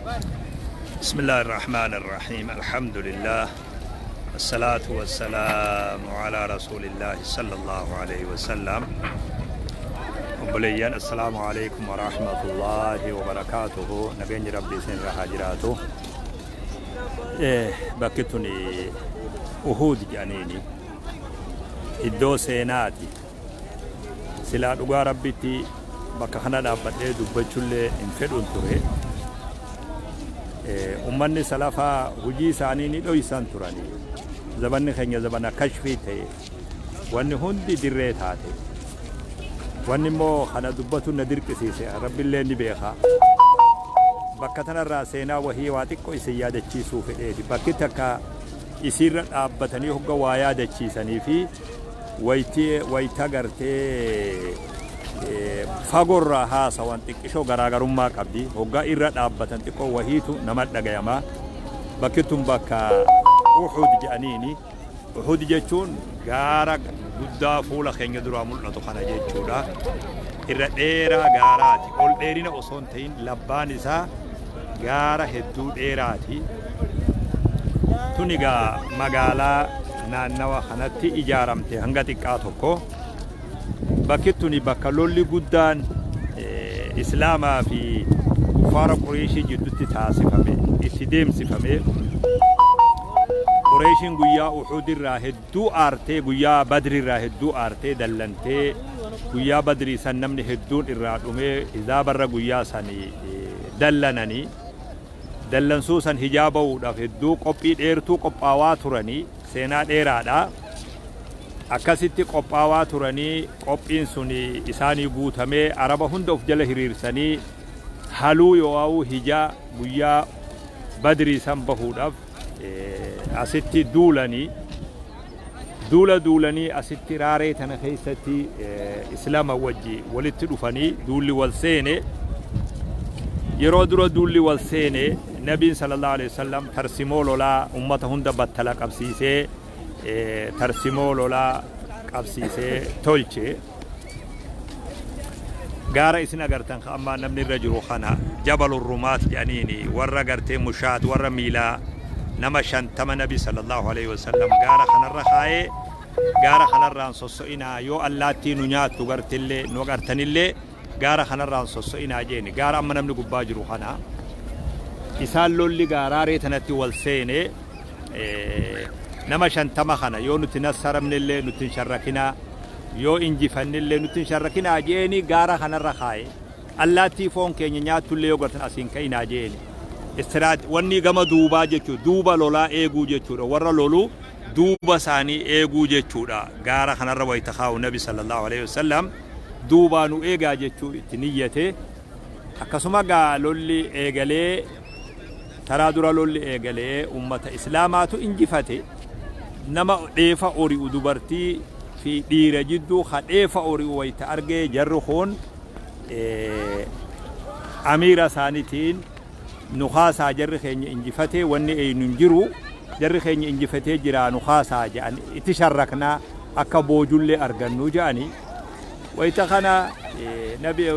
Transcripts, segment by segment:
بسم الله الرحمن الرحيم الحمد لله الصلاة والسلام على رسول الله صلى الله عليه وسلم. Obboleeyyan, assalaamu alaikum warahmatullaahi wabarakaatuhu. Nageenyi Rabbii isin irra haa jiraatu. Bakki tun Uhuud jedhaniini iddoo seenaati. Silaa dhugaa Rabbitti bakka kana dhaabbadhee dubbachullee hin fedhun ture. Ummanni salafaa hujii isaanii ni dhoysan turanii. Zabanni keenya zabana kashfii ta'e, wanni hundi dirree taate. Wanni immoo kana dubbatu na dirqisiise Rabbillee ni beeka. Bakka tanarraa seenaa wahii waa xiqqoo isin yaadachiisuu fedheeti. Bakki takka isiirra dhaabbatanii hogga waa yaadachiisanii fi wayita gartee fagorraa haasawan xiqqishoo garaagarummaa qabdi. Hoggaa irra dhaabbatan xiqqoo wahiitu nama dhagayama. Bakki tun bakka Uhud jedhaniini. Uhud jechuun gaara guddaa fuula keenya duraa mul'atu kana jechuudha. Irra dheeraa gaaraati. Ol dheerina osoo hin ta'in labbaan isaa gaara hedduu dheeraati. Tun egaa magaalaa naannawa kanatti ijaaramte hanga xiqqaa tokko. Bakki tuni bakka lolli guddaan Islaamaa fi kufaara Qureeshii jidduutti taasifame, itti deemsifame. Qureeshiin guyyaa Uhud irraa hedduu aartee, guyyaa Badri irraa hedduu aartee dallantee, guyyaa Badrii san namni hedduun irraa dhumee hizaabarra guyyaa sanii dallananii, dallansuu san hijaa ba'uudhaaf hedduu qophii dheertuu qophaawaa turanii. Seenaa dheeraadha. Akkasitti qophaawaa turanii, qophiin sun isaanii guutamee, Araba hunda of jala hiriirsanii haluu yoo'aawuu hijaa guyyaa Badrii san bahuudhaaf asitti duulanii, duula duulanii asitti raaree tana keessatti Islaama wajji walitti dhufanii duulli wal seene. Yeroo dura duulli wal seene, Nabiin sallallahu alaihi wasallam tarsimoo lolaa ummata hunda battala qabsiisee, tarsimoo lolaa qabsiisee tolche. Gaara isin agartan ka ammaa namni irra jiru kana Jabalu Rumaat jedhaniini. Warra gartee mushaat, warra miilaa, nama 50 Nabi sallallahu alaihi wasallam gaara kanarra kaayee, gaara kanarraan sosso'inaa, yoo allaattii nu nyaattu gartillee nu agartanillee gaara kanarraan sosso'inaa jeeni. Gaara amma namni gubbaa jiru kana isaan lolli gaaraaree tanatti wal seene. Nama 50 kana yoo nuti nassaramnellee nutti hin sharrakinaa, yoo injifannillee nutti hin sharrakinaa jeeni gaara kanarra kaaye. Allaattii foon keenya nyaattullee yoo gartan asiin ka'inaa jeeni. Istiraat wanni gama duubaa jechuudha, duuba lolaa eeguu jechuudha, warra loluu duuba isaanii eeguu jechuudha. Gaara kanarra wayita kaa'u Nabi sallallahu alaihi wasallam duubaa nu eegaa jechuu itti niyyate. Akkasuma gaa lolli eegalee, taraa dura lolli eegalee ummata Islaamaatu injifate. Nama dheefa ori'u, dubartii fi dhiira jidduu ka dheefa ori'u wayita argee, jarri kun amiira isaaniitiin, nu kaasaa, jarri keenya injifatee, wanni eeynu hin jiru, jarri keenya injifatee jira, nu kaasaa jedhan, itti sharraknaa akka boojullee argannu jedhani. Wayita kana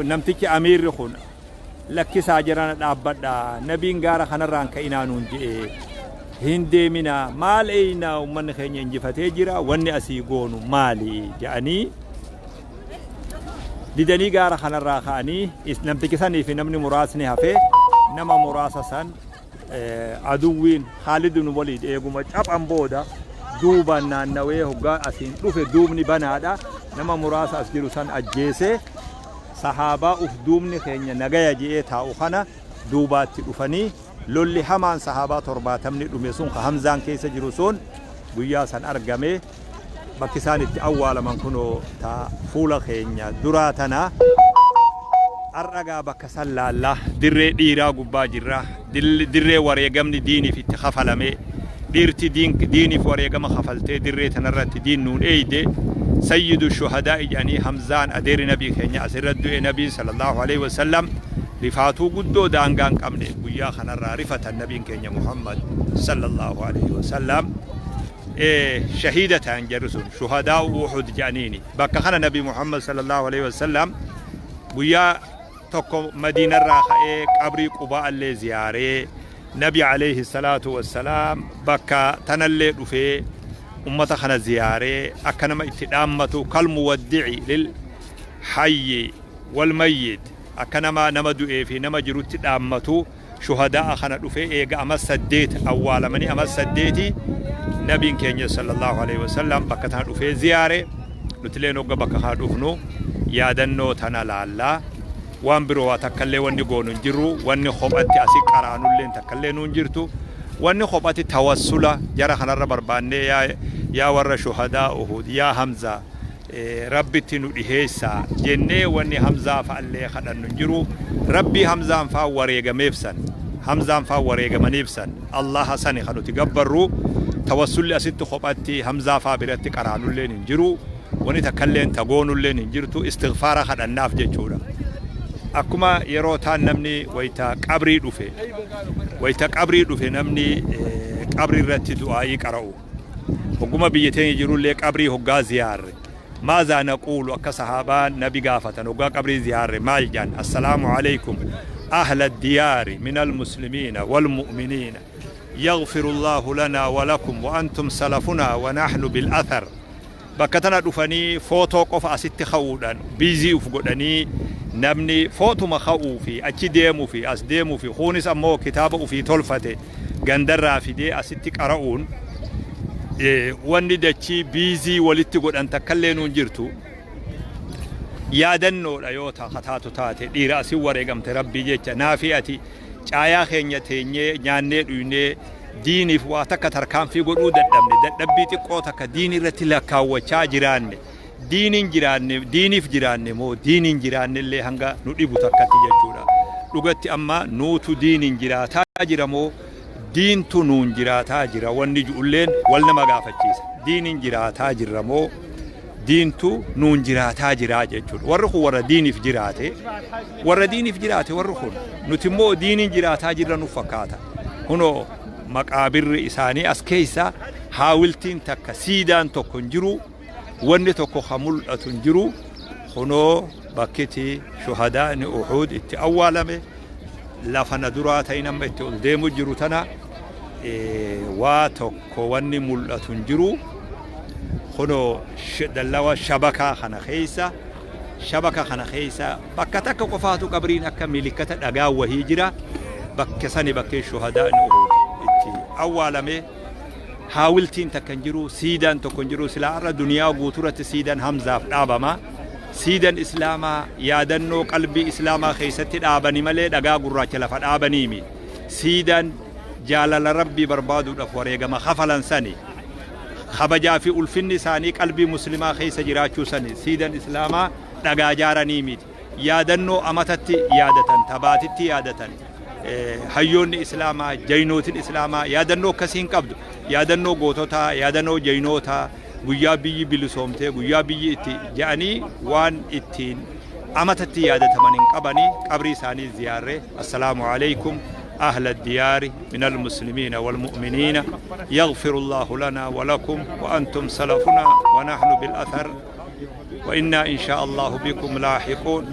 namtichi amiirri kun, lakkisaa jirana, dhaabbadha, Nabiin gaara kanarraan ka'inaa nuun je'e, hin deemina, maal eeyna, ummanni keenya injifatee jira, wanni asii goonu maali jedhanii didanii gaara kanarraa ka'anii. Namtichi sanii fi namni muraasni hafe. Nama muraasa san aduwwiin Khaalid ibn Waliid eeguma caphan booda duubaan naannawee hoggaa asiin dhufe duubni banaadha. Nama muraasa as jiru san ajjeese. Sahaabaa uf duubni keenya nagaya je'ee taa'u kana duubaatti dhufanii lolli hamaan sahaabaa 70n dhume sun, ka Hamzaan keessa jiru sun, guyyaa san argame. Bakki isaan itti awwaalaman kunoo ta fuula keenya duraa tana. Har'a bakka san laalla. Dirree dhiiraa gubbaa jirra. Dirree wareegamni diiniif itti kafalame. Dhiirti diiniif wareegama kafaltee dirree tanarratti diin nuun eeyde. Sayyidu shuhadaa jedhanii Hamzaan adeerri Nabii keenya asirra du'e. Nabiin sallallahu alaihi wasallam rifaatuu guddoo daangaa hin qabne guyyaa kanarraa rifatan. Nabiin keenya Muhammad sallallahu alaihi wasallam shahiida ta'an. Jarri sun shuhadaa Uhud jedhaniini. Bakka kana Nabi Muhammad sallallahu alaihi wasallam guyyaa Tokko Madiinarraa ka'ee qabrii Qubaallee ziyaaree, Nabi alayhi salaatu wassalaam bakka tanallee dhufee ummata kana ziyaaree, akka nama itti dhaammatu, kalmuwaddici lil hayyi wal mayyit, akka nama nama du'ee fi nama jirutti dhaammatu, shuhadaa kana dhufee eega ama 8 awwaalamanii ama 8 nabiin keenya sallallahu alaihi wasallam bakka tana dhufee ziyaare. Nutileen hogga bakka kana dhufnu yaadannoo tana laallaa, waan biroo waa takkallee wanni goonu hin jirru. Wanni kophatti asi qaraanulleen takkallee nuun jirtu. Wanni kophatti tawassula jara kanarra barbaannee, yaa warra shuhadaa Uhud, yaa Hamza, Rabbitti nu dhiheessaa jennee wanni Hamzaa fa'allee kadhannu hin jiru. Rabbii Hamzaan faa wareegameef san, Hamzaan faa wareegamaniif san, Allaha sani kan nuti gabbarru. Tawassulli asitti kophatti Hamzaa faa biratti qaraanulleen hin jiru. Wani takkalleen tagoonulleen hin jirtu. Istighfaara kadhannaaf jechuudha. Akkuma yeroo taan namni wayita qabrii dhufe, wayita qabrii dhufe, namni qabrii irratti du'aa'ii qara'u, hogguma biyya teenya jirullee qabrii hoggaa ziyaarre, maazaa naquulu? Akka sahaabaan Nabi gaafatan, hoggaa qabrii ziyaarre maal jedhan? Assalaamu alaykum ahla diyaari min almuslimiina walmu'miniina, yaghfiru Allahu lanaa walakum wa antum salafunaa wa nahnu bil athar. Bakka tana dhufanii footoo qofa asitti ka'uudhaan busy uf godhanii, namni footuma ka'uu fi achi deemuu fi as deemuu fi kunis ammoo kitaaba ufii tolfate gandarraa fidee asitti qara'uun, wanni dachii busy walitti godhan takkallee nuun jirtu. Yaadannoodha yoo taatu taate, dhiira asin wareegamte Rabbii jecha. Naafi ati caayaa keenya teenyee nyaannee dhuynee diiniif waa takka tarkaanfii godhuu dadhabne, dadhabbii xiqqoo takka diin irratti lakkaawwachaa jiraanne, diiniin jiraanne, diiniif jiraanne moo diiniin jiraanne illee hanga nu dhibu takkatti jechuudha. Dhugatti amma nuutu diiniin jiraataa jira moo diintu nuun jiraataa jira? Wanni ju'ulleen wal nama gaafachiisa. Diiniin jiraataa jirra moo diintu nuun jiraataa jiraa jechuudha. Warri kun warra diiniif jiraate, warra diiniif jiraate warri kun. Nuti immoo diiniin jiraataa jirra nu fakkaata. Kunoo maqaabirri isaanii as keessa, haawiltiin takka, siidaan tokko hin jiru, wanni tokko ka mul'atu hin jiru. Kunoo bakkiti shuhadaani Uhuud itti awwaalame lafa na duraa ta'in amma itti ol deemu jiru tana, waa tokko wanni mul'atu hin jiru. Kunoo dallawa shabakaa kana keessa, shabaka kana keessa bakka takka qofaatu qabriin akka milikkata dhagaa wahii jira. Bakka sani bakkee shuhadaani Uhuud itti awwaalame. Haawiltiin takka hin jiru, siidaan tokko hin jiru. Silaa har'a duniyaa guuturatti siidaan Hamzaaf dhaabama. Siidan Islaamaa yaadannoo qalbii Islaamaa keessatti dhaabani malee dhagaa gurraacha lafa dhaabaniimi. Siidaan jaalala Rabbii barbaaduudhaaf wareegama kafalan sani, kabajaa fi ulfinni isaanii qalbii Muslimaa keessa jiraachuu sani. Siidan Islaamaa dhagaa jaaranii miti. Yaadannoo amatatti yaadatan, tabaatitti yaadatan. Hayyoonni Islaamaa, jaynootiin Islaamaa yaadannoo akkasii hin qabdu. Yaadannoo goototaa, yaadannoo jaynootaa, guyyaa biyyi bilisoomtee, guyyaa biyyi itti je'anii waan ittiin amatatti yaadataman hin qabanii. Qabrii isaanii ziyaarree, assalaamu alaykum أهل الديار من المسلمين والمؤمنين، يغفر الله لنا ولكم وأنتم سلفنا ونحن بالأثر، وإنا إن شاء الله بكم لاحقون،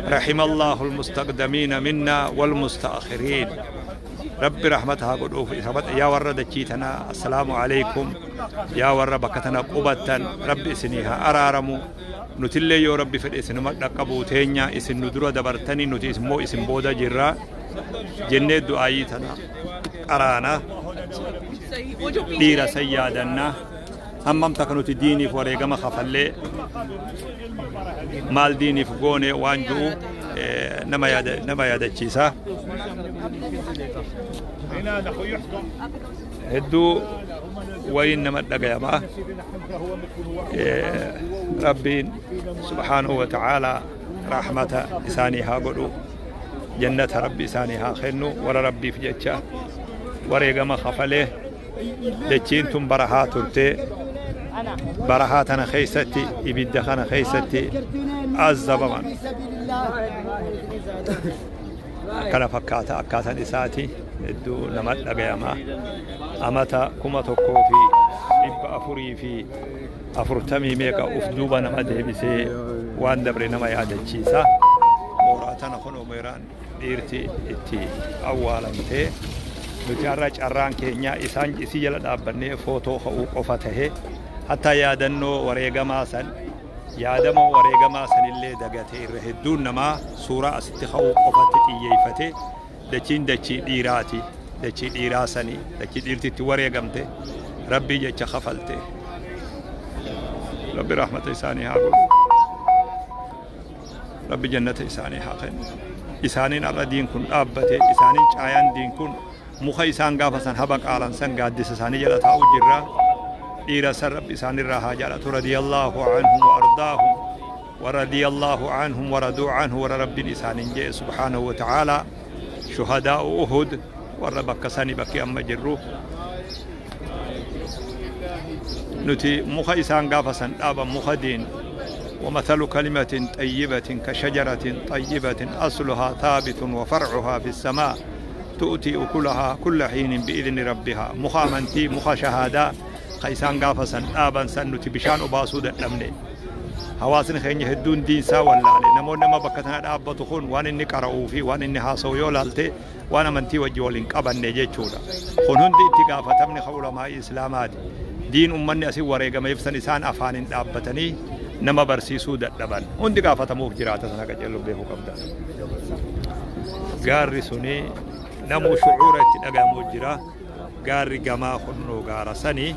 رحم الله المستقدمين منا والمستأخرين. ربي رحمتها قدوف يا ور دچيتنا. السلام عليكم يا ور بكتنا قبتا، ربي إسنيها أرارمو. Nutillee yoo Rabbi fedhe isinuma dhaqqabuu teenya. Isin nu dura dabartanii, nuti immoo isin booda jirra jennee du'aayii tana qaraana. Dhiira san yaadannaa, hammam takka nuti diiniif wareegama kafallee, maal diiniif goone waan ji'u nama yaadachiisa. Hedduu wayin nama dhagayamaa. Rabbiin subhaanahu wa ta'aalaa rahmata isaanii haa godhu, jannata Rabbi isaanii haa kennu, warra Rabbiif jecha wareegama kafalee. Dachiin tun barahaa turtee, barahaa tana keessatti, ibidda kana keessatti azabaman. Akkana fakkaata akkaataan isaati. Hedduu nama dhagayamaa. Amata 1440 meeqa uf duuba nama deebisee waan dabre nama yaadachiisa. Tana kun meeraan dhiirti itti awwaalamtee, nuti har'a carraan keenya isaan isii jala dhaabbannee footoo ka'uu qofa tahe. Hatta yaadannoo wareegamaa san, yaadamoo wareegamaa sanillee dagatee, irra hedduun namaa suuraa asitti ka'uu qofatti xiyyeeffate. Dachiin dachii dhiiraati. Dachii dhiiraa sanii, dachii dhiirti itti wareegamte, Rabbii jecha kafalte. Rabbi rahmata isaanii haa godhu. Rabbi jannata isaanii haa kennu. Isaaniin har'a diin kun dhaabbate, isaaniin caayaan diin kun muka isaan gaafa san haba qaalan san gaaddisa isaanii jala taa'u jirra. Dhiira san Rabbi isaanirraa haa jaalatu. Radiyallaahu anhum wa ardaahum wa radiyallaahu anhum wa raduu anhu, warra Rabbiin isaaniin jee subhaanahu wa ta'aalaa, shuhadaa'u Uhud, warra bakka sani, bakki amma jirru. Nuti muka isaan gaafa san dhaaban, muka diin. ومثل كلمة طيبة كشجرة طيبة أصلها ثابت وفرعها في السماء تؤتي أكلها كل حين بإذن ربها. Muka amantii, muka shahaadaa ka isaan gaafa san dhaaban san nuti bishaan obaasuu dadhabne. Hawaasni keenya hedduun diinsaa wallaale. Namoonni amma bakka tana dhaabbatu kun waan inni qara'uu fi waan inni haasa'u yoo laalte, waan amantii wajji waliin qabanne jechuudha. Kun hundi itti gaafatamni ka ulamaa'ii Islaamaati. Diin ummanni asii wareegameef san isaan afaaniin dhaabbatanii nama barsiisuu dadhaban. Hundi gaafatamuuf jiraata, sana qaceelloo beekuu qabda. Gaarri suni namuu shucuura itti dhagahamuu jira. Gaarri gamaa kunnoo gaara sanii.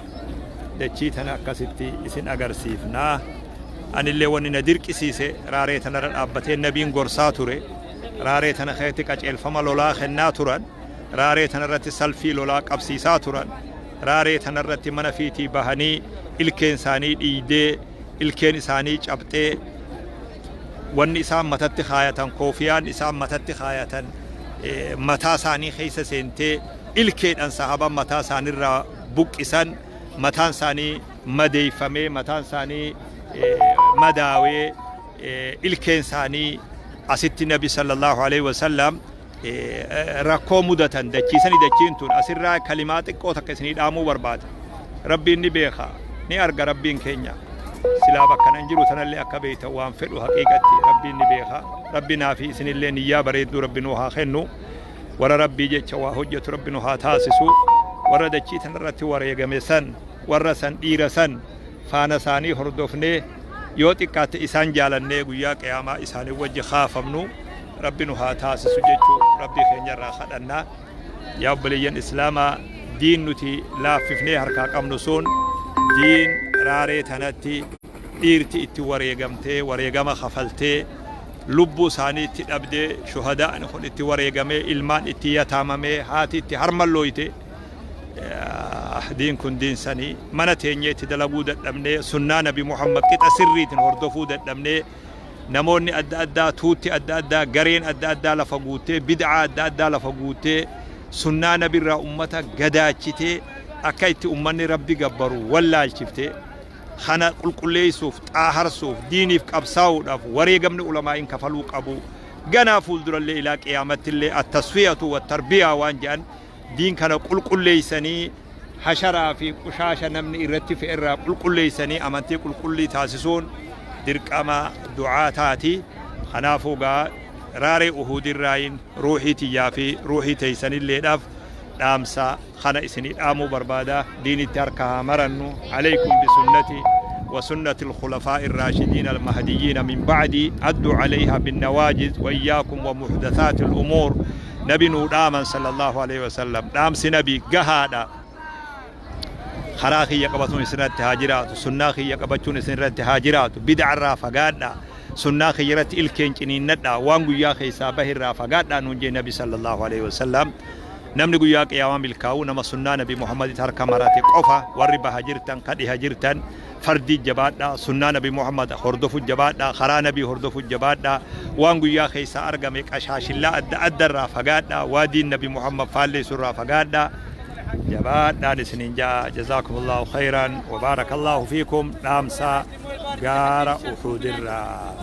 Dachii tana akkasitti isin agarsiifnaa. Anillee wanni na dirqisiise, raaree tanarra dhaabbatee nabiin gorsaa ture. Raaree tana keessatti qaceelfama lolaa kennaa turan. Raaree tanarratti salfii lolaa qabsiisaa turan. Raaree tanarratti mana fiitii bahanii ilkeen isaanii dhiidee, ilkeen isaanii cabxee, wanni isaan matatti kaayatan, koofiyaan isaan matatti kaayatan mataa isaanii keessa seentee, ilkeedhaan sahaban mataa isaaniirraa buqqisan, mataan isaanii madeeffamee, mataan isaanii madaawee, ilkeen isaanii asitti Nabi sallallahu alaihi wasallam rakkoo mudatan dachiisanii. Dachiin tun asirraa kalimaa xiqqoo takka isinii dhaamuu barbaada. Rabbiin ni beeka, ni arga. Rabbiin keenya silaa bakka nan jiru tanallee akka beeytan waan fedhu. Haqiiqatti Rabbiin ni beeka. Rabbi naa fi isinillee niyyaa bareedduu Rabbi nuu haa kennu. Warra Rabbii jecha waa hojjetu Rabbi nu haa taasisu. Warra dachii tanarratti wareegame san, warra san, dhiira san faana isaanii hordofnee, yoo xiqqaatte isaan jaalannee, guyyaa qiyaamaa isaanii wajji kaafamnu Rabbi nu haa taasisu jechuu Rabbii keenyarraa kadhannaa. Yaa obboleeyyan Islaamaa, diin nuti laaffifnee harkaa qabnu sun diin raaree tanatti dhiirti itti wareegamtee, wareegama kafaltee, lubbuu isaanii itti dhabdee, shuhadaan kun itti wareegamee, ilmaan itti yataamamee, haati itti harmallooyte. Diin kun diin sanii mana teenyee itti dalaguu dadhabnee, sunnaa Nabi Muhammad qixa sirriitiin hordofuu dadhabnee, namoonni adda addaa, tuutti adda addaa, gareen adda addaa lafa guuttee, bid'aa adda addaa lafa guuttee, sunnaa Nabirraa ummata gadaachitee, akka itti ummanni Rabbi gabbaru wallaalchiftee, kana qulqulleessuuf, xaaharsuuf, diiniif qabsaa'uudhaaf wareegamni ulamaa'iin kafaluu qabu. Ganaa fuuldurallee ilaa qiyaamattillee attasfiyatu wattarbiyaa waan jedhan, diin kana qulqulleessanii, hasharaa fi qushaasha namni irratti fe'erraa qulqulleessanii, amantii qulqullii taasisuun dirqama du'aataati. Kanaafuu gaa raaree Uhudirraayin ruuxii tiyyaa fi ruuxii teessanilleedhaaf dhaamsa kana isinii dhaamuu barbaada. Diinitti harka haa marannu. Alaykum bisunnati وسنة الخلفاء الراشدين المهديين من بعدي، عضوا عليها بالنواجذ وإياكم ومحدثات الأمور. نبي نور صلى الله عليه وسلم dhaamsi Nabi gahaadha. Karaa kiyya qabatuun isinirratti haa jiraatu, sunnaa kiyya qabachuun isinirratti haa jiraatu. Bid'arraa fagaadha, sunnaa kiyya irratti ilkeen ciniinnadha, waan guyyaa keessaa bahirraa fagaadha nuun jee Nabi sallallahu alaihi wasallam. Namni guyyaa qiyaamaa milkaa'u nama sunnaa Nabi Muhammaditti harka marate qofa. Warri baha jirtan, ka dhiha jirtan, fardii jabaadha, sunnaa Nabi Muhammad hordofu jabaadha, karaa Nabii hordofu jabaadha. Waan guyyaa keessaa argame qashaashillaa adda addarraa fagaadha, waa diin Nabi Muhammad faalleessurraa fagaadha. Jabaadhaan isiniin jaa. Jazaakumullahu khayran wa baarakallahu fiikum. Dhaamsa gaara Uhudirraa.